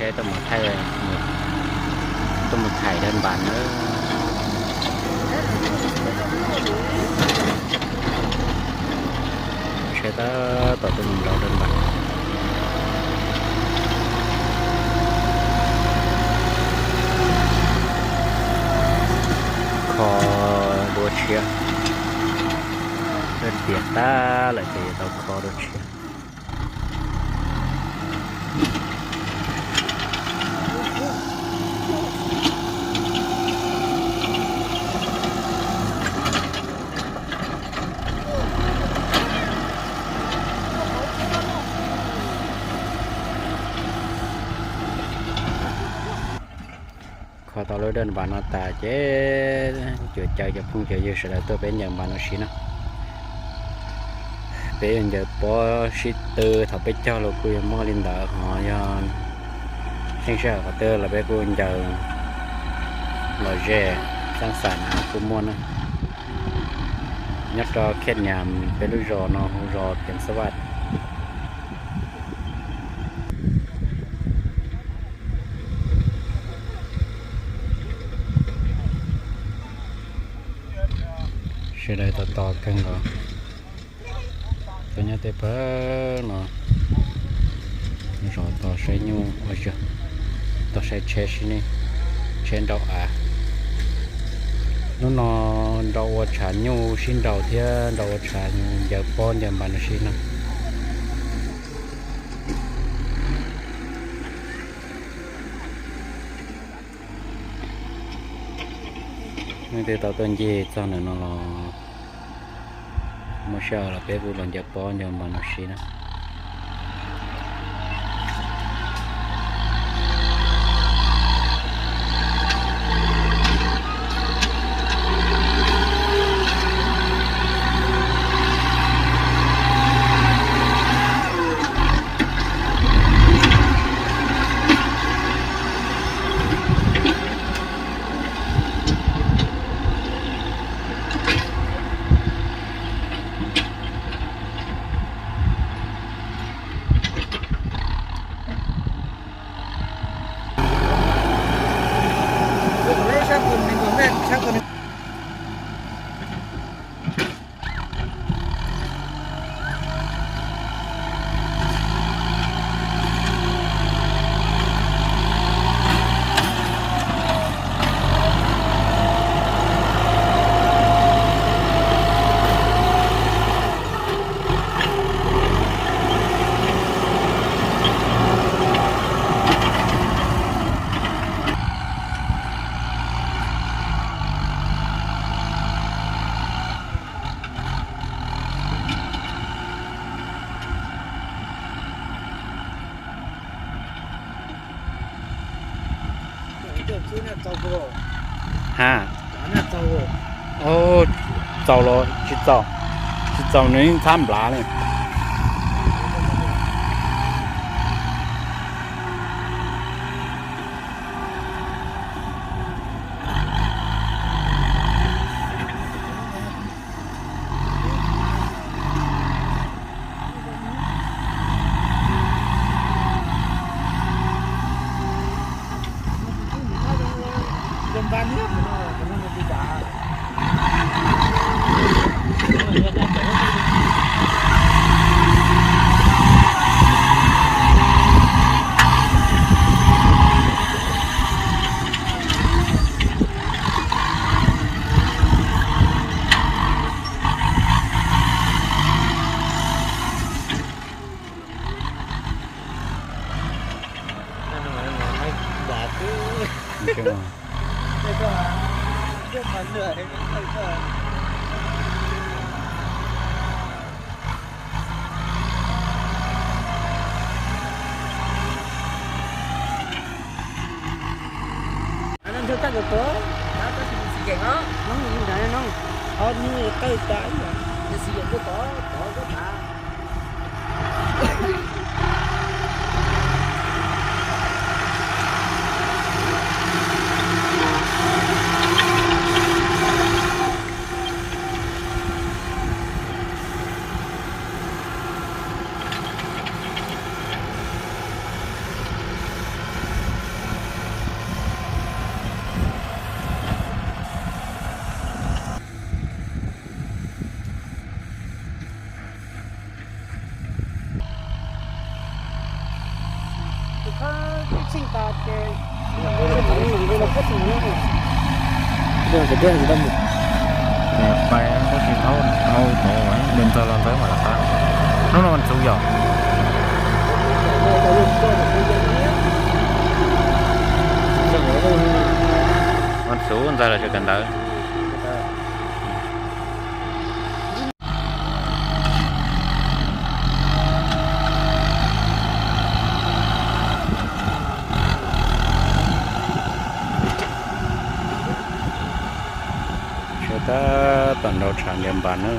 Tuaj mus thaij, tuaj mus thaij dawb npas na. Tsheb tab tom tuaj mus nrau dawb npas. Kho dua tshiab, tiam tag lawm ces yuav tau kho dua tshiab. Kho tau lub dawb npas no tas ces cuam caw cov phooj cov ywg sawv daws tuaj peb ncaws npas no sib na. Peb yuav ncaws pob sib tw, thaum peb cog los kuj yuav muaj li ntawd, ho yog xeeb sij hawm qhov twg los peb kuj ncaws lom zem, xab xam na kuj muaj na. Nyob rau Khiaj Nyas, peb lub zos no hu zos Phiav Xab Vaj. Sawv daws tos tos kawg nkaus. Cov nyob tej pawg no zov tos saib nyuj, tos saib tsheb sib, tsheb nrau av. Hnub no nrau ua tshav nyuj sib nrau thiab nrau ua tshav ncaws pob ncaws npas no sib no. Nej twb tau tuaj ncig txog ntawm no los muaj sij hawm los peb kuj los ncaws pob ncaws npas no sib na. Ha, txaus los tsis txaus, tsis txaus nws yeej txhab nplav li. Pais tab sis thaub hau tod, nws ntxaws los ntxaws mam li qab. Hnub no vas xuv yom? Vas xuv ntxaws los tsis kawm ntawv. Tsheb tab tom nrau tshav ntiav npas na.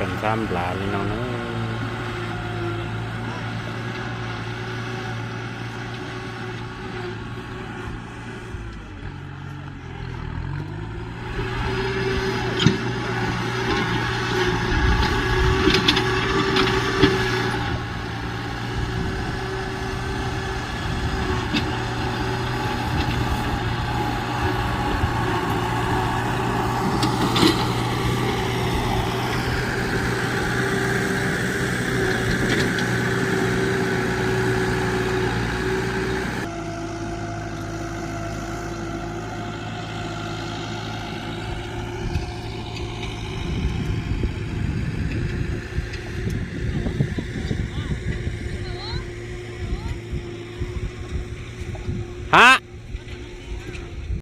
Tseem ntab nplav li no na. Ha,